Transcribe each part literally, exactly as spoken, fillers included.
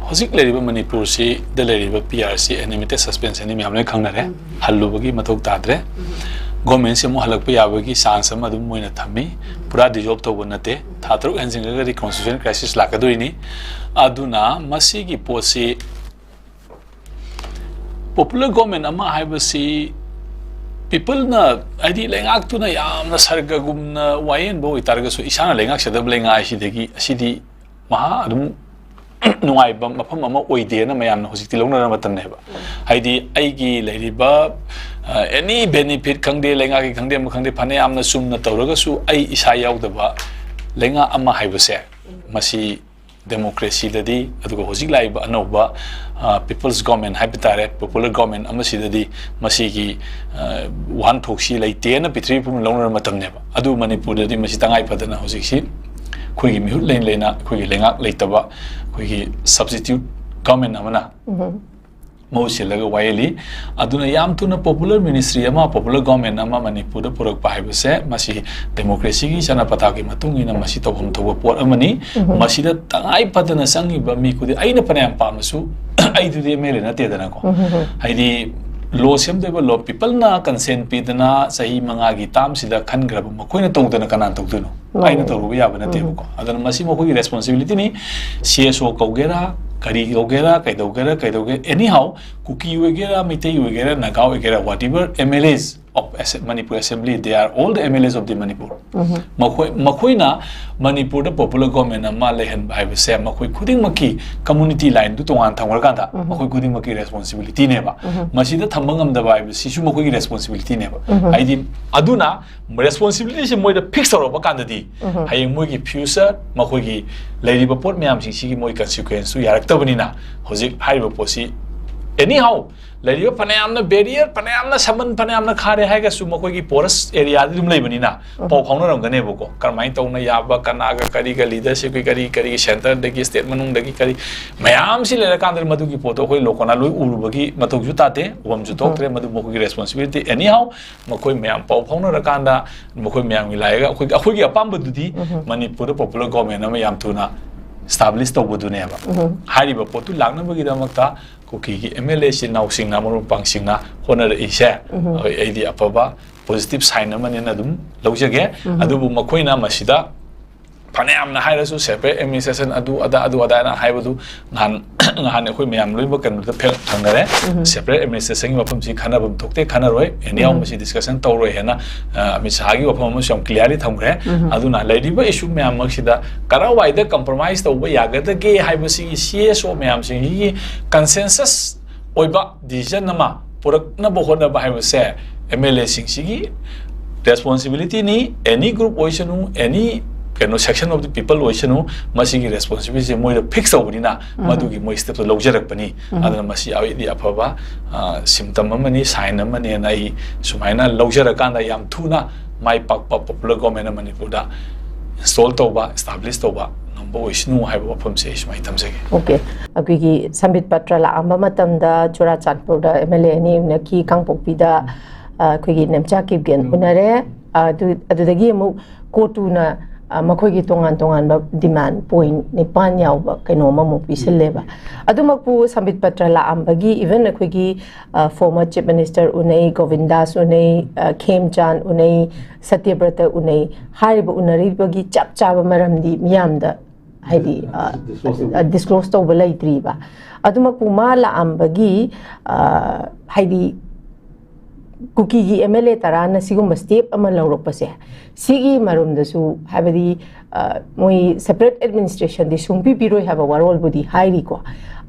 ꯍꯧꯖꯤꯛ ꯂꯩꯔꯤꯕ ꯃꯅꯤꯄꯨꯔꯁꯤꯗ ꯂꯩꯔꯤꯕ ꯄꯤ ꯑꯥꯔ ꯁꯤ ꯑꯦꯅꯤꯃꯦꯇꯦꯠ ꯁꯁꯄꯦꯟꯁꯟꯅꯤ ꯃꯌꯥꯝ ꯂꯣꯏ ꯈꯪꯅꯔꯦ꯫ ꯎꯝ꯫ ꯍꯜꯂꯨꯕꯒꯤ ꯃꯊꯧ ꯇꯥꯗ꯭ꯔꯦ꯫ ꯎꯝ꯫ ꯒꯣꯔꯃꯦꯟꯁꯤ ꯑꯃꯨꯛ ꯍꯜꯂꯛꯄ ꯌꯥꯕꯒꯤ ꯆꯥꯟꯁ ꯑꯃ ꯑꯗꯨꯝ ꯃꯣꯏꯅ ꯊꯝꯃꯤ꯫ ꯎꯝ꯫ ꯄꯨꯔꯥ ꯗꯤꯖꯣꯜꯕ ꯇꯧꯕ ꯅꯠꯇꯦ꯫ ꯎꯝ꯫ ꯊꯥ ꯇꯔꯨꯛ ꯍꯦꯟꯖꯤꯟꯈ꯭ꯔꯒꯗꯤ ꯀꯣꯟꯁꯇꯤꯇ꯭ꯌꯨꯁꯟ ꯀ꯭ꯔꯥꯏꯁꯤꯁ ꯂꯥꯛꯀꯗꯣꯏꯅꯤ꯫ ꯑꯗꯨꯅ ꯃꯁꯤꯒꯤ ꯄꯣꯠꯁꯤ ꯄꯣꯄꯨꯂꯔ ꯒꯣꯔꯃꯦꯟ ꯑꯃ ꯍꯥꯏꯕꯁꯤ ꯄꯤꯄꯜꯅ, ꯍꯥꯏꯗꯤ ꯂꯩꯉꯥꯛꯇꯨꯅ ꯌꯥꯝꯅ ꯁꯔꯒꯒꯨꯝꯅ ꯋꯥꯌꯦꯟꯕ ꯑꯣꯏꯇꯥꯔꯒꯁꯨ ꯏꯁꯥꯅ ꯂꯩꯉꯥꯛꯆꯗꯕ ꯂꯩꯉꯥꯛ ꯍꯥꯏꯁꯤꯗꯒꯤ ꯑꯁꯤꯗꯤ ꯃꯍꯥ ꯑꯗꯨꯝ ꯅꯨꯡꯉꯥꯏꯕ ꯃꯐꯝ ꯑꯃ ꯑꯣꯏꯗꯦꯅ ꯃꯌꯥꯝꯅ ꯍꯧꯖꯤꯛꯇꯤ ꯂꯧꯅꯔ ꯃꯇꯝꯅꯦꯕ꯫ ꯍꯥꯏꯗꯤ ꯑꯩꯒꯤ ꯂꯩꯔꯤꯕ, ꯑ, ꯑꯦꯅꯤ ꯕꯦꯅꯤꯐꯤꯠ ꯈꯪꯗꯦ, ꯂꯩꯉꯥꯛꯀꯤ ꯈꯪꯗꯦ, ꯑꯃ ꯈꯪꯗꯦ, ꯐꯅ ꯌꯥꯝꯅ ꯆꯨꯝꯅ ꯇꯧꯔꯒꯁꯨ ꯑꯩ ꯏꯁꯥ ꯌꯥꯎꯗꯕ ꯂꯩꯉꯥꯛ ꯑꯃ ꯍꯥꯏꯕꯁꯦ ꯃꯁꯤ ꯗꯦꯃꯣꯀ꯭ꯔꯦꯁꯤꯗꯗꯤ, ꯑꯗꯨꯒ ꯍꯧꯖꯤꯛ ꯂꯥꯛꯏꯕ ꯑꯅꯧꯕ, ꯑ, ꯄꯤꯄꯜꯁ ꯒꯣꯔꯃꯦꯟ ꯍꯥꯏꯕ ꯇꯥꯔꯦ, ꯄꯣꯄꯨꯂꯔ ꯒꯣꯔꯃꯦꯟ ꯑꯃꯁꯤꯗꯗꯤ ꯃꯁꯤꯒꯤ, ꯑ, ꯋꯥꯍꯟꯊꯣꯛꯁꯤ ꯂꯩꯇꯦꯅ ꯄ꯭ꯔꯤꯊꯤꯕꯤ ꯄꯨꯝꯅ ꯂꯧꯅꯔ ꯃꯇꯝꯅꯦꯕ꯫ ꯑꯗꯨ ꯃꯅꯤꯄꯨꯔꯗꯗꯤ ꯃꯁꯤ ꯇꯉꯥꯏ ꯐꯗꯅ ꯍꯧꯖꯤꯛꯁꯤ ꯑꯩꯈꯣꯏꯒꯤ ꯃꯤꯍꯨꯠ ꯂꯩꯅ ꯂꯩꯅ ꯑꯩꯈꯣꯏꯒꯤ ꯂꯩꯉꯥꯛ ꯂꯩꯇꯕ, ꯑꯩꯈꯣꯏꯒꯤ ꯁꯕꯁꯇꯤꯇ꯭ꯌꯨꯠ ꯒꯣꯔꯃꯦꯟ ꯑꯃꯅ ꯎꯝ꯫ ꯃꯍꯨꯠ ꯁꯤꯜꯂꯒ ꯋꯥꯌꯦꯜꯂꯤ꯫ ꯑꯗꯨꯅ ꯌꯥꯝ ꯊꯨꯅ ꯄꯣꯄꯨꯂꯔ ꯃꯤꯅꯤꯁꯇ꯭ꯔꯤ ꯑꯃ, ꯄꯣꯄꯨꯂꯔ ꯒꯣꯔꯃꯦꯟ ꯑꯃ ꯃꯅꯤꯄꯨꯔꯗ ꯄꯨꯔꯛꯄ ꯍꯥꯏꯕꯁꯦ ꯃꯁꯤ ꯗꯦꯃꯣꯀ꯭ꯔꯦꯁꯤꯒꯤ ꯆꯠꯅ ꯄꯊꯥꯞꯀꯤ ꯃꯇꯨꯡ ꯏꯟꯅ ꯃꯁꯤ ꯇꯧꯐꯝ ꯊꯣꯛꯄ ꯄꯣꯠ ꯑꯃꯅꯤ꯫ ꯎꯝ꯫ ꯃꯁꯤꯗ ꯇꯉꯥꯏ ꯐꯗꯅ ꯆꯪꯉꯤꯕ ꯃꯤ ꯈꯨꯗꯤꯡ, ꯑꯩꯅ ꯐꯅꯌꯥꯝ ꯄꯥꯝꯃꯁꯨ ꯑꯩꯗꯨꯗꯤ ꯑꯦꯝ ꯑꯦꯜ ꯑꯦ ꯅꯠꯇꯦꯗꯅꯀꯣ꯫ ꯎꯝ꯫ ꯍꯥꯏꯗꯤ ꯂꯣ ꯁꯦꯝꯗꯣꯏꯕ ꯂꯣ, ꯄꯤꯄꯜꯅ ꯀꯟꯁꯦꯟ ꯄꯤꯗꯅ ꯆꯍꯤ ꯃꯉꯥꯒꯤ ꯇꯥꯔꯝꯁꯤꯗ ꯈꯟꯈ꯭ꯔꯕ ꯃꯈꯣꯏꯅ ꯇꯧꯗꯅ ꯀꯅꯥꯅ ꯇꯧꯗꯣꯏꯅꯣ? ꯃꯥꯅꯦ꯫ ꯑꯩꯅ ꯇꯧꯔꯨꯕ ꯌꯥꯕ ꯅꯠꯇꯦꯕꯀꯣ꯫ ꯎꯝ꯫ ꯑꯗꯨꯅ ꯃꯁꯤ ꯃꯈꯣꯏꯒꯤ ꯔꯦꯁꯄꯣꯟꯁꯤꯕꯤꯂꯤꯇꯤꯅꯤ꯫ ꯁꯤ ꯑꯦꯁ ꯑꯣ ꯀꯧꯒꯦꯔꯥ, ꯀꯔꯤ ꯀꯧꯒꯦꯔꯥ, ꯀꯩꯗꯧꯒꯦꯔꯥ, ꯀꯩꯗꯧꯒꯦ, ꯑꯦꯅꯤ ꯍꯥꯎ, ꯀꯨꯀꯤ ꯑꯣꯏꯒꯦꯔꯥ, ꯃꯩꯇꯩ ꯑꯣꯏꯒꯦꯔꯥ, ꯅꯥꯒꯥ ꯑꯣꯏꯒꯦꯔꯥ, whatever M L As of Assem-, Manipur Assembly, they are all the M L As of the Manipur. ꯎꯝ꯫ ꯃꯈꯣꯏ, ꯃꯈꯣꯏꯅ ꯃꯅꯤꯄꯨꯔꯗ ꯄꯣꯄꯨꯂꯔ ꯒꯣꯔꯃꯦꯟ ꯑꯃ ꯂꯩꯍꯟꯕ ꯍꯥꯏꯕꯁꯦ ꯃꯈꯣꯏ ꯈꯨꯗꯤꯡꯃꯛꯀꯤ ꯀꯝꯃꯨꯅꯤꯇꯤ ꯂꯥꯏꯟꯗꯨ ꯇꯣꯉꯥꯟ ꯊꯝꯈ꯭ꯔꯀꯥꯟꯗ ꯎꯝ꯫ ꯃꯈꯣꯏ ꯈꯨꯗꯤꯡꯃꯛꯀꯤ ꯔꯦꯁꯄꯣꯟꯁꯤꯕꯤꯂꯤꯇꯤꯅꯦꯕ꯫ ꯎꯝ꯫ ꯃꯁꯤꯗ ꯊꯝꯕ ꯉꯝꯗꯕ ꯍꯥꯏꯕꯁꯤꯁꯨ ꯃꯈꯣꯏꯒꯤ ꯔꯦꯁꯄꯣꯟꯁꯤꯕꯤꯂꯤꯇꯤꯅꯦꯕ꯫ ꯎꯝ꯫ ꯍꯥꯏꯗꯤ ꯑꯗꯨꯅ ꯔꯦꯁꯄꯣꯟꯁꯤꯕꯤꯂꯤꯇꯤꯁꯦ ꯃꯣꯏꯗ ꯐꯤꯛꯁ ꯇꯧꯔꯛꯄ ꯀꯥꯟꯗꯗꯤ ꯎꯝ꯫ ꯍꯌꯦꯡ ꯃꯣꯏꯒꯤ ꯐ꯭ꯌꯨꯆꯔ, ꯃꯈꯣꯏꯒꯤ ꯂꯩꯔꯤꯕ ꯄꯣꯠ ꯃꯌꯥꯝꯁꯤꯡꯁꯤꯒꯤ ꯃꯣꯏ ꯀꯟꯁꯤꯀ꯭ꯋꯦꯟꯁꯇꯨ ꯌꯥꯔꯛꯇꯕꯅꯤꯅ ꯍꯧꯖꯤꯛ ꯍꯥꯏꯔꯤꯕ ꯄꯣꯠꯁꯤ ꯑꯦꯅꯤ ꯍꯥꯎ ꯂꯩꯔꯤꯕ ꯐꯅꯌꯥꯝꯅ ꯕꯦꯔꯤꯌꯔ, ꯐꯅꯌꯥꯝꯅ ꯁꯃꯟ, ꯐꯅꯌꯥꯝꯅ ꯈꯥꯔꯦ ꯍꯥꯏꯔꯒꯁꯨ ꯃꯈꯣꯏꯒꯤ ꯄꯣꯔꯁ ꯑꯦꯔꯤꯌꯥꯗꯤ ꯑꯗꯨꯝ ꯂꯩꯕꯅꯤꯅ ꯎꯝ꯫ ꯄꯥꯎ ꯐꯥꯎꯅꯔꯝꯒꯅꯦꯕꯀꯣ꯫ ꯀꯔꯝꯍꯥꯏꯅ ꯇꯧꯅ ꯌꯥꯕ, ꯀꯅꯥꯒ ꯀꯔꯤꯒ, ꯂꯤꯗꯔꯁꯤꯞꯀꯤ ꯀꯔꯤ ꯀꯔꯤ, ꯁꯦꯟꯇꯔꯗꯒꯤ ꯁ꯭ꯇꯦꯠ ꯃꯅꯨꯡꯗꯒꯤ ꯀꯔꯤ ꯃꯌꯥꯝꯁꯤ ꯂꯩꯔꯀꯥꯟꯗ ꯃꯗꯨꯒꯤ ꯄꯣꯠꯇꯣ ꯑꯩꯈꯣꯏ ꯂꯣꯀꯣꯅ ꯂꯣꯏ ꯎꯔꯨꯕꯒꯤ ꯃꯊꯧꯁꯨ ꯇꯥꯗꯦ, ꯎꯕꯝꯁꯨ ꯎꯝ꯫ ꯊꯣꯛꯇ꯭ꯔꯦ꯫ ꯃꯗꯨ ꯃꯈꯣꯏꯒꯤ ꯔꯦꯁꯄꯣꯟꯁꯤꯕꯤꯂꯤꯇꯤ ꯑꯦꯅꯤ ꯍꯥꯎ ꯃꯈꯣꯏ ꯃꯌꯥꯝ ꯄꯥꯎ ꯐꯥꯎꯅꯔꯀꯥꯟꯗ ꯃꯈꯣꯏ ꯃꯌꯥꯝꯒꯤ ꯂꯥꯏꯔꯒ ꯑꯩꯈꯣꯏꯒꯤ, ꯑꯩꯈꯣꯏꯒꯤ ꯑꯄꯥꯝꯕꯗꯨꯗꯤ ꯎꯝ꯫ ꯃꯅꯤꯄꯨꯔꯗ ꯄꯣꯄꯨꯂꯔ ꯒꯣꯔꯃꯦꯟ ꯑꯃ ꯌꯥꯝ ꯊꯨꯅ establish ꯇꯧꯕꯗꯨꯅꯦꯕ꯫ ꯍꯥꯏꯔꯤꯕ ꯄꯣꯠꯇꯨ ꯂꯥꯛꯅꯕꯒꯤꯗꯃꯛꯇ ꯀꯨꯀꯤꯒꯤ M L A ꯏꯆꯤꯟ ꯏꯅꯥꯎꯁꯤꯡꯅ, ꯃꯔꯨꯞ ꯃꯄꯥꯡꯁꯤꯡꯅ ꯍꯣꯠꯅꯔꯛꯏꯁꯦ, ꯑꯩ-, ꯑꯩꯗꯤ ꯑꯐꯕ positive sign ꯑꯃꯅꯦꯅ ꯑꯗꯨꯝ ꯂꯧꯖꯒꯦ꯫ ꯑꯗꯨꯕꯨ ꯃꯈꯣꯏꯅ ꯃꯁꯤꯗ ꯐꯅꯌꯥꯝꯅ ꯍꯥꯏꯔꯁꯨ, separate administration ꯑꯗꯨ ꯑꯗꯥ, ꯑꯗꯨ ꯑꯗꯥꯅ ꯍꯥꯏꯕꯗꯨ ꯅꯍꯥꯟ, ꯅꯍꯥꯟ ꯑꯩꯈꯣꯏ ꯃꯌꯥꯝ ꯂꯣꯏꯅꯃꯛ ꯀꯩꯅꯣꯗ ꯐꯦꯜ ꯊꯦꯡꯅꯔꯦ꯫ Separate administrationꯒꯤ ꯋꯥꯐꯝꯁꯤ ꯈꯟꯅꯐꯝ ꯊꯣꯛꯇꯦ, ꯈꯟꯅꯔꯣꯏ꯫ Anyhow, ꯃꯁꯤ discussion ꯇꯧꯔꯣꯏ ꯍꯥꯏꯅ, ꯑ, ꯑꯃꯤꯠ ꯁꯥꯍꯒꯤ ꯋꯥꯐꯝ ꯑꯃꯁꯨ ꯌꯥꯝ clearly ꯊꯝꯈ꯭ꯔꯦ꯫ ꯑꯗꯨꯅ ꯂꯩꯔꯤꯕ issue ꯃꯌꯥꯝꯃꯛꯁꯤꯗ ꯀꯔꯥꯏꯋꯥꯏꯗ compromise ꯇꯧꯕ ꯌꯥꯒꯗꯒꯦ ꯍꯥꯏꯕꯁꯤꯒꯤ C S O ꯃꯌꯥꯝꯁꯤꯡꯁꯤꯒꯤ consensus ꯑꯣꯏꯕ decision ꯑꯃ ꯄꯨꯔꯛꯅꯕ ꯍꯣꯠꯅꯕ ꯍꯥꯏꯕꯁꯦ M L Aꯁꯤꯡꯁꯤꯒꯤ responsibilityꯅꯤ꯫ Any group ꯑꯣꯏꯁꯅꯨ, any ꯀꯩꯅꯣ section of the people ꯑꯣꯏꯁꯅꯨ, ꯃꯁꯤꯒꯤ responsibilityꯁꯦ ꯃꯣꯏꯗ fix ꯇꯧꯕꯅꯤꯅ ꯃꯗꯨꯒꯤ ꯃꯣꯏ stepꯇꯣ ꯂꯧꯖꯔꯛꯄꯅꯤ꯫ ꯑꯗꯨꯅ ꯃꯁꯤ ꯑꯩꯗꯤ ꯑꯐꯕ, ꯑ, symptom ꯑꯃꯅꯤ, sign ꯑꯃꯅꯤꯅ ꯑꯩ ꯁꯨꯃꯥꯏꯅ ꯂꯧꯖꯔꯀꯥꯟꯗ ꯌꯥꯝ ꯊꯨꯅ ꯃꯥꯏ ꯄꯥꯛꯄ popular government ꯑꯃ ꯃꯅꯤꯄꯨꯔꯗ install ꯇꯧꯕ, establish ꯇꯧꯕ ꯉꯝꯕ ꯑꯣꯏꯁꯅꯨ ꯍꯥꯏꯕ ꯋꯥꯐꯝꯁꯦ ꯑꯩ ꯁꯨꯃꯥꯏꯅ ꯊꯝꯖꯒꯦ꯫ OK, ꯑꯩꯈꯣꯏꯒꯤ ꯁꯝꯕꯤꯠ ꯄꯇ꯭ꯔ ꯂꯥꯛꯑꯝꯕ ꯃꯇꯝꯗ ꯆꯨꯔꯥꯆꯥꯟꯄꯨꯔꯗ M L A ꯑꯅꯤ ꯎꯅꯈꯤ, ꯀꯥꯡꯄꯣꯛꯄꯤꯗ, ꯑ, ꯑꯩꯈꯣꯏꯒꯤ ꯅꯦꯝꯆꯥ ꯀꯤꯞꯒꯦꯟ ꯎꯅꯔꯦ꯫ ꯑꯗꯨ, ꯑꯗꯨꯗꯒꯤ ꯑꯃꯨꯛ ꯀꯣꯇꯨꯅ, ꯑ, ꯃꯈꯣꯏꯒꯤ ꯇꯣꯉꯥꯟ ꯇꯣꯉꯥꯟꯕ demand point ꯅꯤꯄꯥꯟ ꯌꯥꯎꯕ ꯀꯩꯅꯣ ꯑꯃꯃꯨꯛ ꯄꯤꯁꯤꯜꯂꯦꯕ꯫ ꯑꯗꯨꯃꯛꯄꯨ ꯁꯝꯕꯤꯠ ꯄꯇ꯭ꯔ ꯂꯥꯛꯑꯝꯕꯒꯤ even ꯑꯩꯈꯣꯏꯒꯤ, ꯑ, former Chief Minister ꯎꯅꯩ, ꯒꯣꯕꯤꯟꯗꯥꯁ ꯎꯅꯩ, ꯑ, ꯈꯦꯝꯆꯥꯟ ꯎꯅꯩ, ꯁꯇ꯭ꯌꯕ꯭ꯔꯇ ꯎꯅꯩ ꯍꯥꯏꯔꯤꯕ ꯎꯅꯔꯤꯕꯒꯤ ꯆꯞ ꯆꯥꯕ ꯃꯔꯝꯗꯤ ꯃꯤꯌꯥꯝꯗ ꯍꯥꯏꯗꯤ, ꯑ, disclose ꯇꯧꯕ꯫ ꯑ, disclose ꯇꯧꯕ ꯂꯩꯇ꯭ꯔꯤꯕ꯫ ꯑꯗꯨꯃꯛꯄꯨ ꯃꯥ ꯂꯥꯛꯑꯝꯕꯒꯤ, ꯑ, ꯍꯥꯏꯗꯤ ꯀꯨꯀꯤꯒꯤ M L A ꯇꯔꯥꯅ ꯁꯤꯒꯨꯝꯕ step ꯑꯃ ꯂꯧꯔꯛꯄꯁꯦ, ꯁꯤꯒꯤ ꯃꯔꯝꯗꯁꯨ ꯍꯥꯏꯕꯗꯤ, ꯑ, ꯃꯣꯏ separate administrationꯗꯤ ꯁꯨꯡꯄꯤ ꯄꯤꯔꯣꯏ ꯍꯥꯏꯕ ꯋꯥꯔꯣꯜꯕꯨꯗꯤ ꯍꯥꯏꯔꯤꯀꯣ꯫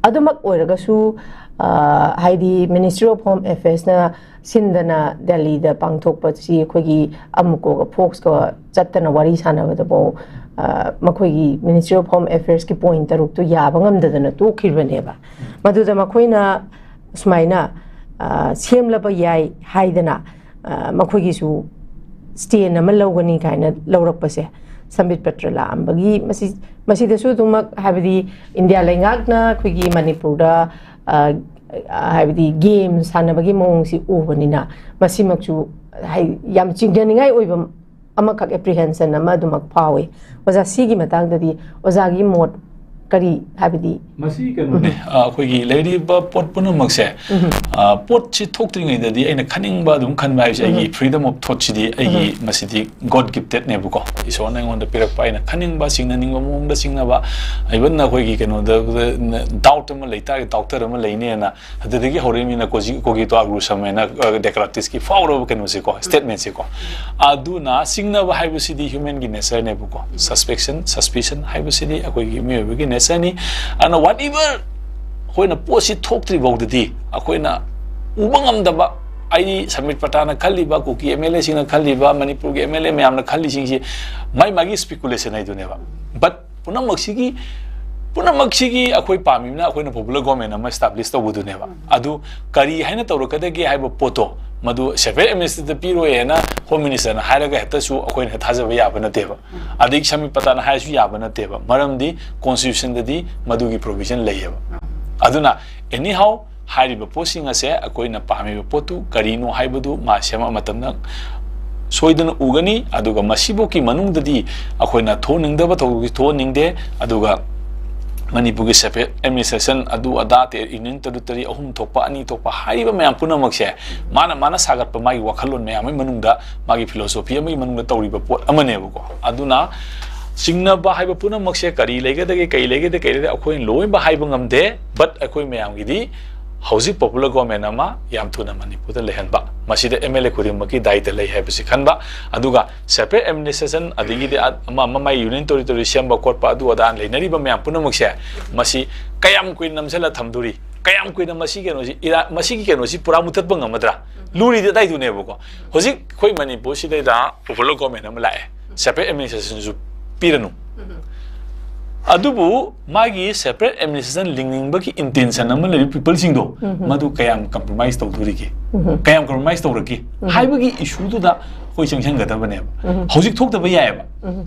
ꯑꯗꯨꯃꯛ ꯑꯣꯏꯔꯒꯁꯨ, ꯑ, ꯍꯥꯏꯗꯤ Ministry of Home Affairsꯅ ꯁꯤꯟꯗꯅ ꯗꯦꯜꯂꯤꯗ ꯄꯥꯡꯊꯣꯛꯄꯁꯤ ꯑꯩꯈꯣꯏꯒꯤ ꯑꯃꯨꯀꯣꯒ ꯐꯣꯛꯁꯀ ꯆꯠꯇꯅ ꯋꯥꯔꯤ ꯁꯥꯟꯅꯕꯗꯐꯥꯎ, ꯑ, ꯃꯈꯣꯏꯒꯤ Ministry of Home Affairsꯀꯤ point ꯇꯔꯨꯛꯇꯨ ꯌꯥꯕ ꯉꯝꯗꯗꯅ ꯇꯣꯛꯈꯤꯕꯅꯦꯕ꯫ ꯃꯗꯨꯗ ꯃꯈꯣꯏꯅ ꯁꯨꯃꯥꯏꯅ, ꯑ, ꯁꯦꯝꯂꯕ ꯌꯥꯏ ꯍꯥꯏꯗꯅ, ꯑ, ꯃꯈꯣꯏꯒꯤꯁꯨ stand ꯑꯃ ꯂꯧꯒꯅꯤ ꯀꯥꯏꯅ ꯂꯧꯔꯛꯄꯁꯦ, ꯁꯝꯕꯤꯠ ꯄꯇ꯭ꯔ ꯂꯥꯛꯑꯝꯕꯒꯤ ꯃꯁꯤ, ꯃꯁꯤꯗꯁꯨ ꯑꯗꯨꯃꯛ ꯍꯥꯏꯕꯗꯤ ꯏꯟꯗꯤꯌꯥ ꯂꯩꯉꯥꯛꯅ ꯑꯩꯈꯣꯏꯒꯤ ꯃꯅꯤꯄꯨꯔꯗ, ꯑ, ꯍꯥꯏꯕꯗꯤ game ꯁꯥꯟꯅꯕꯒꯤ ꯃꯑꯣꯡꯁꯤ ꯎꯕꯅꯤꯅ ꯃꯁꯤꯃꯛꯁꯨ ꯍꯥꯏ-, ꯌꯥꯝ ꯆꯤꯡꯅꯅꯤꯡꯉꯥꯏ ꯑꯣꯏꯕ ꯑꯃꯈꯛ apprehension ꯑꯃ ꯑꯗꯨꯃꯛ ꯐꯥꯎꯏ꯫ ꯑꯣꯖꯥ, ꯁꯤꯒꯤ ꯃꯇꯥꯡꯗꯗꯤ ꯑꯣꯖꯥꯒꯤ ꯃꯣꯠ ꯀꯔꯤ, ꯍꯥꯏꯕꯗꯤ? ꯃꯁꯤ ꯀꯩꯅꯣꯅꯦ, ꯑ, ꯑꯩꯈꯣꯏꯒꯤ ꯂꯩꯔꯤꯕ ꯄꯣꯠ ꯄꯨꯝꯅꯃꯛꯁꯦ, ꯑ, ꯄꯣꯠꯁꯤ ꯊꯣꯛꯇ꯭ꯔꯤꯉꯩꯗꯗꯤ ꯑꯩꯅ ꯈꯟꯅꯤꯡꯕ ꯑꯗꯨꯝ ꯈꯟꯕ ꯍꯥꯏꯕꯁꯦ ꯑꯩꯒꯤ freedom of thoughtꯁꯤꯗꯤ ꯑꯩꯒꯤ ꯃꯁꯤꯗꯤ God giftedꯅꯦꯕꯀꯣ꯫ ꯏꯁꯣꯔꯅ ꯑꯩꯉꯣꯟꯗ ꯄꯤꯔꯛꯄ, ꯑꯩꯅ ꯈꯟꯅꯤꯡꯕ, ꯆꯤꯡꯅꯅꯤꯡꯕ ꯃꯑꯣꯡꯗ ꯆꯤꯡꯅꯕ, even ꯑꯩꯈꯣꯏꯒꯤ ꯀꯩꯅꯣꯗ doubt ꯑꯃ ꯂꯩꯇꯥꯔꯒꯗꯤ doubter ꯑꯃ ꯂꯩꯅꯦꯅ ꯑꯗꯨꯗꯒꯤ ꯍꯧꯔꯛꯏꯅꯤꯅ ꯀꯣꯖꯤ-, cogito ergo sum ꯍꯥꯏꯅ, ꯑ, Descartesꯀꯤ ꯐꯥꯎꯔꯕ ꯀꯩꯅꯣꯁꯦꯀꯣ, statementꯁꯦꯀꯣ꯫ ꯑꯗꯨꯅ ꯆꯤꯡꯅꯕ ꯍꯥꯏꯕꯁꯤꯗꯤ humanꯒꯤ natureꯅꯦꯕꯀꯣ꯫ Suspicion, suspicion ꯍꯥꯏꯕꯁꯤꯗꯤ ꯑꯩꯈꯣꯏꯒꯤ ꯃꯤꯑꯣꯏꯕꯒꯤ natureꯅꯤ꯫ ꯑꯗꯨꯅ whatever ꯑꯩꯈꯣꯏꯅ ꯄꯣꯠꯁꯤ ꯊꯣꯛꯇ꯭ꯔꯤ ꯐꯥꯎꯗꯗꯤ ꯑꯩꯈꯣꯏꯅ ꯎꯕ ꯉꯝꯗꯕ, ꯑꯩ ꯁꯃꯤꯠ ꯄꯇꯥꯅ ꯈꯜꯂꯤꯕ, ꯀꯨꯀꯤ MLAꯁꯤꯡꯅ ꯈꯜꯂꯤꯕ, ꯃꯅꯤꯄꯨꯔꯒꯤ MLA ꯃꯌꯥꯝꯅ ꯈꯜꯂꯤꯁꯤꯡꯁꯤ ꯃꯥꯏ ꯃꯥꯒꯤ speculation ꯍꯥꯏꯗꯨꯅꯦꯕ꯫ But ꯄꯨꯝꯅꯃꯛꯁꯤꯒꯤ, ꯄꯨꯝꯅꯃꯛꯁꯤꯒꯤ ꯑꯩꯈꯣꯏ ꯄꯥꯝꯃꯤꯕꯅ ꯑꯩꯈꯣꯏꯅ popular government ꯑꯃ establish ꯇꯧꯕꯗꯨꯅꯦꯕ꯫ ꯑꯗꯨ ꯀꯔꯤ ꯍꯥꯏꯅ ꯇꯧꯔꯛꯀꯗꯒꯦ ꯍꯥꯏꯕ ꯄꯣꯠꯇꯣ, ꯃꯗꯨ separate administrator ꯄꯤꯔꯣꯏꯅ Home Ministerꯅ ꯍꯥꯏꯔꯒ ꯍꯦꯛꯇꯁꯨ ꯑꯩꯈꯣꯏꯅ ꯊꯥꯖꯕ ꯌꯥꯕ ꯅꯠꯇꯦꯕ꯫ ꯑꯗꯒꯤ ꯁꯃꯤꯠ ꯄꯇꯥꯅ ꯍꯥꯏꯔꯁꯨ ꯌꯥꯕ ꯅꯠꯇꯦꯕ, ꯃꯔꯝꯗꯤ constitutionꯗꯗꯤ ꯃꯗꯨꯒꯤ provision ꯂꯩꯌꯦꯕ꯫ ꯑꯗꯨꯅ anyhow ꯍꯥꯏꯔꯤꯕ ꯄꯣꯠꯁꯤꯡ ꯑꯁꯦ ꯑꯩꯈꯣꯏꯅ ꯄꯥꯝꯃꯤꯕ ꯄꯣꯠꯇꯨ ꯀꯔꯤꯅꯣ ꯍꯥꯏꯕꯗꯨ ꯃꯥ ꯁꯦꯝꯃꯛ ꯃꯇꯝꯗ ꯁꯣꯏꯗꯅ ꯎꯒꯅꯤ꯫ ꯑꯗꯨꯒ ꯃꯁꯤꯐꯥꯎꯒꯤ ꯃꯅꯨꯡꯗꯗꯤ ꯑꯩꯈꯣꯏꯅ ꯊꯣꯛꯍꯟꯅꯤꯡꯗꯕ ꯊꯧꯗꯣꯛꯇꯤ ꯊꯣꯛꯍꯟꯅꯤꯡꯗꯦ꯫ ꯑꯗꯨꯒ ꯃꯅꯤꯄꯨꯔꯒꯤ separate administration ꯑꯗꯨ ꯑꯗꯥ ꯇꯦ-, union territory ꯑꯍꯨꯝ ꯊꯣꯛꯄ, ꯑꯅꯤ ꯊꯣꯛꯄ ꯍꯥꯏꯔꯤꯕ ꯃꯌꯥꯝ ꯄꯨꯝꯅꯃꯛꯁꯦ ꯃꯥꯅ, ꯃꯥꯅ ꯁꯥꯒꯠꯄ ꯃꯥꯒꯤ ꯋꯥꯈꯜꯂꯣꯟ ꯃꯌꯥꯝ ꯑꯃꯒꯤ ꯃꯅꯨꯡꯗ, ꯃꯥꯒꯤ philosophy ꯑꯃꯒꯤ ꯃꯅꯨꯡꯗ ꯇꯧꯔꯤꯕ ꯄꯣꯠ ꯑꯃꯅꯦꯕꯀꯣ꯫ ꯑꯗꯨꯅ ꯆꯤꯡꯅꯕ ꯍꯥꯏꯕ ꯄꯨꯝꯅꯃꯛꯁꯦ ꯀꯔꯤ ꯂꯩꯒꯗꯒꯦ, ꯀꯔꯤ ꯂꯩꯒꯗꯒꯦ, ꯀꯔꯤ ꯂꯩꯒꯗꯒꯦ, ꯑꯩꯈꯣꯏꯅ ꯂꯣꯏꯅꯃꯛ ꯍꯥꯏꯕ ꯉꯝꯗꯦ꯫ But ꯑꯩꯈꯣꯏ ꯃꯌꯥꯝꯒꯤꯗꯤ ꯍꯧꯖꯤꯛ popular government ꯑꯃ ꯌꯥꯝ ꯊꯨꯅ ꯃꯅꯤꯄꯨꯔꯗ ꯂꯩꯍꯟꯕ, ꯃꯁꯤꯗ MLA ꯈꯨꯗꯤꯡꯃꯛꯀꯤ ꯗꯥꯏꯇ ꯂꯩ ꯍꯥꯏꯕꯁꯤ ꯈꯟꯕ꯫ ꯑꯗꯨꯒ separate administration, ꯑꯗꯒꯤꯗꯤ ꯑ-, ꯑꯃ, ꯑꯃ ꯃꯥꯏ union territory ꯁꯦꯝꯕ ꯈꯣꯠꯄ, ꯑꯗꯨ ꯑꯗꯥ ꯂꯩꯅꯔꯤꯕ ꯃꯌꯥꯝ ꯄꯨꯝꯅꯃꯛꯁꯦ, ꯃꯁꯤ ꯀꯌꯥꯝ ꯀꯨꯏꯅ ꯅꯝꯁꯤꯜꯂ ꯊꯝꯗꯣꯔꯤ? ꯀꯌꯥꯝ ꯀꯨꯏꯅ ꯃꯁꯤ ꯀꯩꯅꯣꯁꯤ, ꯏꯔꯥ-, ꯃꯁꯤꯒꯤ ꯀꯩꯅꯣꯁꯤ ꯄꯨꯔꯥ ꯃꯨꯊꯠꯄ ꯉꯝꯃꯗ꯭ꯔꯥ? ꯂꯨꯔꯤꯗꯤ ꯑꯗꯥꯏꯗꯨꯅꯦꯕꯀꯣ꯫ ꯍꯧꯖꯤꯛ ꯑꯩꯈꯣꯏ ꯃꯅꯤꯄꯨꯔꯁꯤꯗꯩꯗ popular government ꯑꯃ ꯂꯥꯛꯑꯦ, separate administrationꯁꯨ ꯄꯤꯔꯅꯨ꯫ ꯑꯗꯨꯕꯨ ꯃꯥꯒꯤ separate administration ꯂꯤꯡꯅꯤꯡꯕꯒꯤ intention ꯑꯃ ꯂꯩꯔꯤꯕ peopleꯁꯤꯡꯗꯣ, ꯃꯗꯨ ꯀꯌꯥꯝ compromise ꯇꯧꯗꯣꯔꯤꯒꯦ? ꯀꯌꯥꯝ compromise ꯇꯧꯔꯛꯀꯦ? ꯍꯥꯏꯕꯒꯤ issueꯗꯨꯗ ꯑꯩꯈꯣꯏ ꯆꯪꯁꯤꯟꯒꯗꯕꯅꯦꯕ꯫ ꯍꯧꯖꯤꯛ ꯊꯣꯛꯇꯕ ꯌꯥꯏꯑꯕ꯫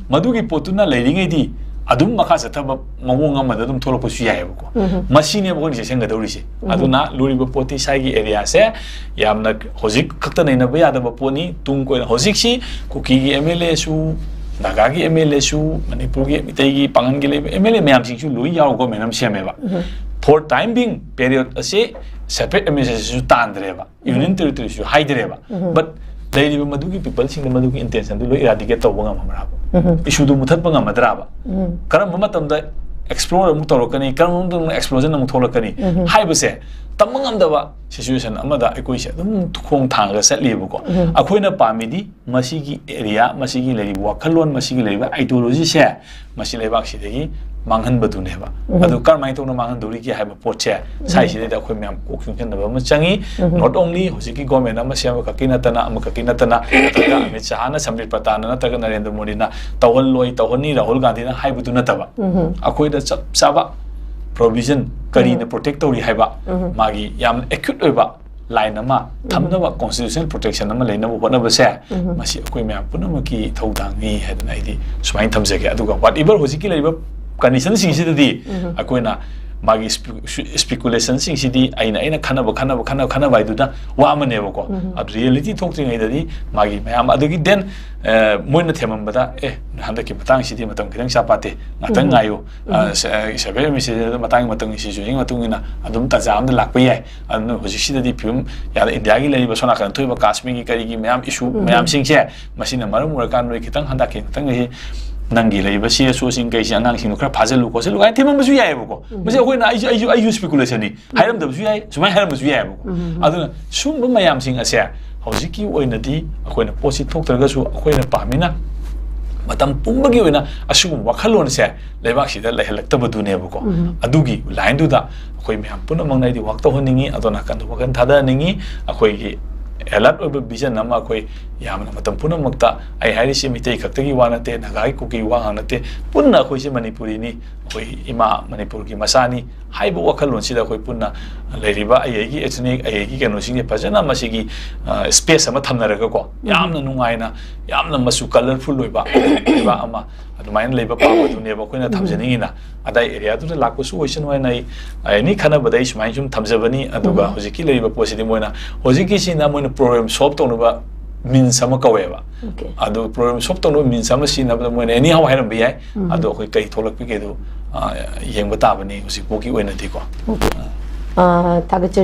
ꯃꯗꯨꯒꯤ ꯄꯣꯠꯇꯨꯅ ꯂꯩꯔꯤꯉꯩꯗꯤ ꯑꯗꯨꯝ ꯃꯈꯥ ꯆꯠꯊꯕ ꯃꯑꯣꯡ ꯑꯃꯗ ꯑꯗꯨꯝ ꯊꯣꯛꯂꯛꯄꯁꯨ ꯌꯥꯏꯑꯕꯀꯣ꯫ ꯃꯁꯤꯅꯦꯕ ꯑꯩꯈꯣꯏꯅ ꯆꯦꯛꯁꯤꯟꯒꯗꯧꯔꯤꯁꯦ꯫ ꯑꯗꯨꯅ ꯂꯨꯔꯤꯕ ꯄꯣꯠꯇꯤ ꯁ꯭ꯋꯥꯏꯒꯤ ꯑꯦꯔꯤꯌꯥꯁꯦ ꯌꯥꯝꯅ ꯍꯧꯖꯤꯛ ꯈꯛꯇ ꯅꯩꯅꯕ ꯌꯥꯗꯕ ꯄꯣꯠꯅꯤ꯫ ꯇꯨꯡ ꯀꯣꯏꯅ ꯍꯧꯖꯤꯛꯁꯤ ꯀꯨꯀꯤꯒꯤ ꯑꯦꯝ ꯑꯦꯜ ꯑꯦꯁꯨ, ꯅꯥꯒꯥꯒꯤ ꯑꯦꯝ ꯑꯦꯜ ꯑꯦꯁꯨ, ꯃꯅꯤꯄꯨꯔꯒꯤ ꯃꯤꯇꯩꯒꯤ ꯄꯥꯡꯒꯜꯒꯤ ꯂꯩꯕ ꯑꯦꯝ ꯑꯦꯜ ꯑꯦ ꯃꯌꯥꯝꯁꯤꯡꯁꯨ ꯂꯣꯏ ꯌꯥꯎꯔꯒ ꯒꯣꯔꯃꯦꯟ ꯑꯃ ꯁꯦꯝꯃꯦꯕ꯫ For time being period ꯑꯁꯤ separate administrationꯁꯨ ꯇꯥꯟꯗ꯭ꯔꯦꯕ, ꯌꯨꯅꯤꯌꯟ ꯇꯦꯔꯤꯇꯣꯔꯤꯁꯨ ꯍꯥꯏꯗ꯭ꯔꯦꯕ꯫ But ꯂꯩꯔꯤꯕ ꯃꯗꯨꯒꯤ ꯄꯤꯄꯜꯁꯤꯡꯗ ꯃꯗꯨꯒꯤ ꯏꯟꯇꯦꯟꯁꯟꯗꯨ ꯂꯣꯏ ꯏꯔꯥꯗꯤꯀꯦꯠ ꯇꯧꯕ ꯉꯝꯃꯕ꯭ꯔꯥꯕ? ꯏꯁꯨꯗꯨ ꯃꯨꯊꯠꯄ ꯉꯝꯃꯗ꯭ꯔꯥꯕ? ꯀꯔꯝꯕ ꯃꯇꯝꯗ ꯑꯦꯛꯁꯄ꯭ꯂꯣꯔ ꯑꯃꯨꯛ ꯇꯧꯔꯛꯀꯅꯤ, ꯀꯔꯝꯕ ꯃꯇꯝꯗ ꯑꯦꯛꯁꯄ꯭ꯂꯣꯖꯟ ꯑꯃꯨꯛ ꯊꯣꯛꯂꯛꯀꯅꯤ ꯍꯥꯏꯕꯁꯦ ꯇꯝꯕ ꯉꯝꯗꯕ ꯁꯤꯆꯨꯋꯦꯁꯟ ꯑꯃꯗ ꯑꯩꯈꯣꯏꯁꯦ ꯑꯗꯨꯝ ꯈꯣꯡ ꯊꯥꯡꯉꯒ ꯆꯠꯂꯤꯕꯀꯣ꯫ ꯑꯩꯈꯣꯏꯅ ꯄꯥꯝꯃꯤꯗꯤ ꯃꯁꯤꯒꯤ ꯑꯦꯔꯤꯌꯥ, ꯃꯁꯤꯒꯤ ꯂꯩꯔꯤꯕ ꯋꯥꯈꯜꯂꯣꯟ, ꯃꯁꯤꯒꯤ ꯂꯩꯔꯤꯕ ꯑꯥꯏꯗꯤꯌꯣꯂꯣꯖꯤꯁꯦ ꯃꯁꯤ ꯂꯩꯕꯥꯛꯁꯤꯗꯒꯤ ꯃꯥꯡꯍꯟꯕꯗꯨꯅꯦꯕ꯫ ꯑꯗꯨ ꯀꯔꯝꯍꯥꯏꯅ ꯇꯧꯅ ꯃꯥꯡꯍꯟꯗꯧꯔꯤꯒꯦ ꯍꯥꯏꯕ ꯄꯣꯠꯁꯦ ꯁ꯭ꯋꯥꯏꯁꯤꯗꯩꯗ ꯑꯩꯈꯣꯏ ꯃꯌꯥꯝ ꯀꯣꯛ ꯆꯨꯡꯁꯤꯟꯅꯕ ꯑꯃ ꯆꯪꯉꯤ꯫ Not only ꯍꯧꯖꯤꯛꯀꯤ ꯒꯣꯔꯃꯦꯟ ꯑꯃ ꯁꯦꯝꯕ ꯈꯛꯀꯤ ꯅꯠꯇꯅ, ꯑꯃꯈꯛꯀꯤ ꯅꯠꯇꯅ, ꯅꯠꯇ꯭ꯔꯒ ꯑꯃꯤꯠ ꯁꯍꯥꯅ, ꯁꯝꯕꯤꯠ ꯄꯇꯥꯅ, ꯅꯠꯇ꯭ꯔꯒ ꯅꯔꯦꯟꯗ꯭ꯔ ꯃꯣꯗꯤꯅ ꯇꯧꯍꯜꯂꯣꯏ, ꯇꯧꯍꯟꯅꯤ, ꯔꯥꯍꯨꯜ ꯒꯥꯟꯙꯤꯅ ꯍꯥꯏꯕꯗꯨ ꯅꯠꯇꯕ, ꯑꯩꯈꯣꯏꯗ ꯆꯞ ꯆꯥꯕ ꯄ꯭ꯔꯣꯚꯤꯖꯟ ꯀꯔꯤꯅ ꯄ꯭ꯔꯣꯇꯦꯛ ꯇꯧꯔꯤ ꯍꯥꯏꯕ, ꯃꯥꯒꯤ ꯌꯥꯝꯅ ꯑꯦꯀ꯭ꯌꯨꯠ ꯑꯣꯏꯕ ꯂꯥꯏꯟ ꯑꯃ ꯊꯝꯅꯕ, ꯀꯣꯟꯁꯇꯤꯇ꯭ꯌꯨꯁꯅꯦꯜ ꯄ꯭ꯔꯣꯇꯦꯛꯁꯟ ꯑꯃ ꯂꯩꯅꯕ ꯍꯣꯠꯅꯕꯁꯦ, ꯃꯁꯤ ꯑꯩꯈꯣꯏ ꯃꯌꯥꯝ ꯄꯨꯝꯅꯃꯛꯀꯤ ꯊꯧꯗꯥꯡꯅꯤ ꯍꯥꯏꯗꯅ ꯑꯩꯗꯤ ꯁꯨꯃꯥꯏꯅ ꯊꯝꯖꯒꯦ꯫ ꯑꯗꯨꯒ whatever ꯍꯧꯖꯤꯛꯀꯤ ꯂꯩꯔꯤꯕ ꯀꯟꯗꯤꯁꯟꯁꯤꯡꯁꯤꯗꯗꯤ ꯑꯩꯈꯣꯏꯅ ꯃꯥꯒꯤ ꯁ꯭ꯄꯤꯀꯨꯂꯦꯁꯟꯁꯤꯡꯁꯤꯗꯤ ꯑꯩꯅ, ꯑꯩꯅ ꯈꯟꯅꯕ, ꯈꯟꯅꯕ, ꯈꯟꯅꯕ, ꯈꯟꯅꯕ ꯍꯥꯏꯗꯨꯅ ꯋꯥ ꯑꯃꯅꯦꯕꯀꯣ꯫ ꯑꯗꯨ ꯔꯤꯌꯦꯂꯤꯇꯤ ꯊꯣꯛꯇ꯭ꯔꯤꯉꯩꯗꯗꯤ ꯃꯥꯒꯤ ꯃꯌꯥꯝ, ꯑꯗꯨꯒꯤ ꯗꯦꯟ ꯃꯣꯏꯅ ꯊꯦꯝꯃꯝꯕꯗ, "ꯑꯦ, ꯍꯟꯗꯛꯀꯤ ꯃꯇꯥꯡꯁꯤꯗꯤ ꯃꯇꯝ ꯈꯤꯇꯪ ꯆꯥꯄꯥꯠꯇꯦ, ꯉꯥꯛꯇꯪ ꯉꯥꯏꯌꯨ꯫ ꯁꯦꯟꯇ꯭ꯔꯦꯜ ꯑꯦꯗꯃꯤꯅꯤꯁꯇ꯭ꯔꯦꯁꯟ ꯃꯇꯥꯡꯒꯤ ꯃꯇꯨꯡ ꯏꯟꯅ ꯁꯤꯆꯨꯋꯦꯁꯟꯒꯤ ꯃꯇꯨꯡ ꯏꯟꯅ ꯑꯗꯨꯝ ꯇꯥꯟꯖꯥ ꯑꯃꯗ ꯂꯥꯛꯄ ꯌꯥꯏ꯫ ꯑꯗꯨꯅ ꯍꯧꯖꯤꯛꯁꯤꯗꯗꯤ ꯐꯤꯕꯝ ꯌꯥꯗ, ꯏꯟꯗꯤꯌꯥꯒꯤ ꯂꯩꯔꯤꯕ ꯁꯣꯝ ꯅꯥꯀꯟꯗ ꯊꯣꯛꯏꯕ ꯀꯥꯁꯃꯤꯔꯒꯤ ꯀꯔꯤꯒꯤ ꯃꯌꯥꯝ ꯏꯁꯨ ꯃꯌꯥꯝꯁꯤꯡꯁꯦ, ꯃꯁꯤꯅ ꯃꯔꯝ ꯑꯣꯏꯔꯀꯥꯟꯗ ꯅꯣꯏ ꯈꯤꯇꯪ ꯍꯟꯗꯛꯀꯤ ꯉꯥꯛꯇꯪ ꯑꯁꯤ ꯅꯪꯒꯤ ꯂꯩꯔꯤꯕ ꯁꯤ ꯑꯦꯁ ꯑꯣꯁꯤꯡ ꯀꯩꯁꯤ ꯑꯉꯥꯡꯁꯤꯡꯗꯣ ꯈꯔ ꯐꯥꯖꯤꯜꯂꯨ ꯈꯣꯠꯆꯤꯜꯂꯨ" ꯀꯥꯏꯅ ꯊꯦꯝꯃꯝꯕꯁꯨ ꯌꯥꯏꯑꯕꯀꯣ꯫ ꯃꯁꯤ ꯑꯩꯈꯣꯏꯅ, ꯑꯩꯁꯨ, ꯑꯩꯁꯨ, ꯑꯩꯁꯨ ꯁ꯭ꯄꯤꯀꯨꯂꯦꯁꯟꯅꯤ꯫ ꯍꯥꯏꯔꯝꯗꯕꯁꯨ ꯌꯥꯏ, ꯁꯨꯃꯥꯏꯅ ꯍꯥꯏꯔꯝꯕꯁꯨ ꯌꯥꯏꯑꯕꯀꯣ꯫ ꯑꯗꯨꯅ ꯁꯨꯝꯕ ꯃꯌꯥꯝꯁꯤꯡ ꯑꯁꯦ ꯍꯧꯖꯤꯛꯀꯤ ꯑꯣꯏꯅꯗꯤ ꯑꯩꯈꯣꯏꯅ ꯄꯣꯠꯁꯤ ꯊꯣꯛꯇ꯭ꯔꯒꯁꯨ ꯑꯩꯈꯣꯏꯅ ꯄꯥꯝꯃꯤꯅ ꯃꯇꯝ ꯄꯨꯝꯕꯒꯤ ꯑꯣꯏꯅ ꯑꯁꯤꯒꯨꯝꯕ ꯋꯥꯈꯜꯂꯣꯟꯁꯦ ꯂꯩꯕꯥꯛꯁꯤꯗ ꯂꯩꯍꯜꯂꯛꯇꯕꯗꯨꯅꯦꯕꯀꯣ꯫ ꯑꯗꯨꯒꯤ ꯂꯥꯏꯟꯗꯨꯗ ꯑꯩꯈꯣꯏ ꯃꯌꯥꯝ ꯄꯨꯝꯅꯃꯛꯅ ꯑꯩꯗꯤ ꯋꯥꯛ ꯇꯧꯍꯟꯅꯤꯡꯉꯤ, ꯑꯗꯣ ꯅꯥꯀꯟꯗ ꯋꯥꯈꯜ ꯊꯥꯗꯍꯟꯅꯤꯡꯉꯤ꯫ ꯑꯩꯈꯣꯏꯒꯤ ꯑꯦꯂꯔꯠ ꯑꯣꯏꯕ ꯚꯤꯖꯟ ꯑꯃ, ꯑꯩꯈꯣꯏ ꯌꯥꯝꯅ ꯃꯇꯝ ꯄꯨꯝꯅꯃꯛꯇ, ꯑꯩ ꯍꯥꯏꯔꯤꯁꯤ ꯃꯤꯇꯩ ꯈꯛꯇꯒꯤ ꯋꯥ ꯅꯠꯇꯦ, ꯅꯥꯒꯥꯒꯤ, ꯀꯨꯀꯤ ꯋꯥ ꯉꯥꯛ ꯅꯠꯇꯦ, ꯄꯨꯟꯅ ꯑꯩꯈꯣꯏꯁꯦ ꯃꯅꯤꯄꯨꯔꯤꯅꯤ, ꯑꯩꯈꯣꯏ ꯏꯃꯥ ꯃꯅꯤꯄꯨꯔꯒꯤ ꯃꯆꯥꯅꯤ ꯍꯥꯏꯕ ꯋꯥꯈꯜꯂꯣꯟꯁꯤꯗ ꯑꯩꯈꯣꯏ ꯄꯨꯟꯅ ꯂꯩꯔꯤꯕ ꯑꯩ ꯑꯩꯒꯤ ethnic, ꯑꯩ ꯑꯩꯒꯤ ꯀꯩꯅꯣꯁꯤꯡꯁꯦ ꯐꯖꯅ ꯃꯁꯤꯒꯤ, ꯑ, ꯁ꯭ꯄꯦꯁ ꯑꯃ ꯊꯝꯅꯔꯒꯀꯣ, ꯌꯥꯝꯅ ꯅꯨꯡꯉꯥꯏꯅ, ꯌꯥꯝꯅ ꯃꯆꯨ ꯀꯂꯔꯐꯨꯜ ꯑꯣꯏꯕ ꯂꯩꯕꯥꯛ ꯑꯃ ꯑꯗꯨꯃꯥꯏꯅ ꯂꯩꯕ ꯄꯥꯝꯕꯗꯨꯅꯦꯕ ꯑꯩꯈꯣꯏꯅ ꯊꯝꯖꯅꯤꯡꯉꯤꯅ꯫ ꯑꯗꯥꯏ ꯑꯦꯔꯤꯌꯥꯗꯨꯗ ꯂꯥꯛꯄꯁꯨ ꯑꯣꯏꯁꯅꯨ ꯍꯥꯏꯅ ꯑꯩ ꯑꯦꯅꯤ ꯈꯟꯅꯕꯗ ꯑꯩ ꯁꯨꯃꯥꯏꯅ ꯁꯨꯝ ꯊꯝꯖꯕꯅꯤ꯫ ꯑꯗꯨꯒ ꯍꯧꯖꯤꯛꯀꯤ ꯂꯩꯔꯤꯕ ꯄꯣꯠꯁꯤꯗꯤ ꯃꯣꯏꯅ ꯍꯧꯖꯤꯛꯀꯤꯁꯤꯅ ꯃꯣꯏꯅ ꯄ꯭ꯔꯣꯕ꯭ꯂꯦꯝ ꯁꯣꯜꯕ ꯇꯧꯅꯕ ꯃꯤꯟꯁ ꯑꯃ ꯀꯧꯋꯦꯕ꯫ Okay. ꯑꯗꯨ ꯄ꯭ꯔꯣꯕ꯭ꯂꯦꯝ ꯁꯣꯜꯕ ꯇꯧꯅꯕ ꯃꯤꯟꯁ ꯑꯃ ꯁꯤꯖꯤꯟꯅꯕꯗ ꯃꯣꯏꯅ ꯑꯦꯅꯤ ꯍꯥꯎ ꯍꯥꯏꯔꯝꯕ ꯌꯥꯏ꯫ ꯑꯗꯣ ꯑꯩꯈꯣꯏ ꯀꯩ ꯊꯣꯛꯂꯛꯄꯤꯒꯦ ꯑꯗꯨ ꯑ, ꯌꯦꯡꯕ ꯇꯥꯕꯅꯤ ꯍꯧꯖꯤꯛ ꯐꯥꯎꯒꯤ ꯑꯣꯏꯅꯗꯤꯀꯣ꯫ Okay. ꯑ, ꯊꯥꯒꯠꯆꯔꯤ꯫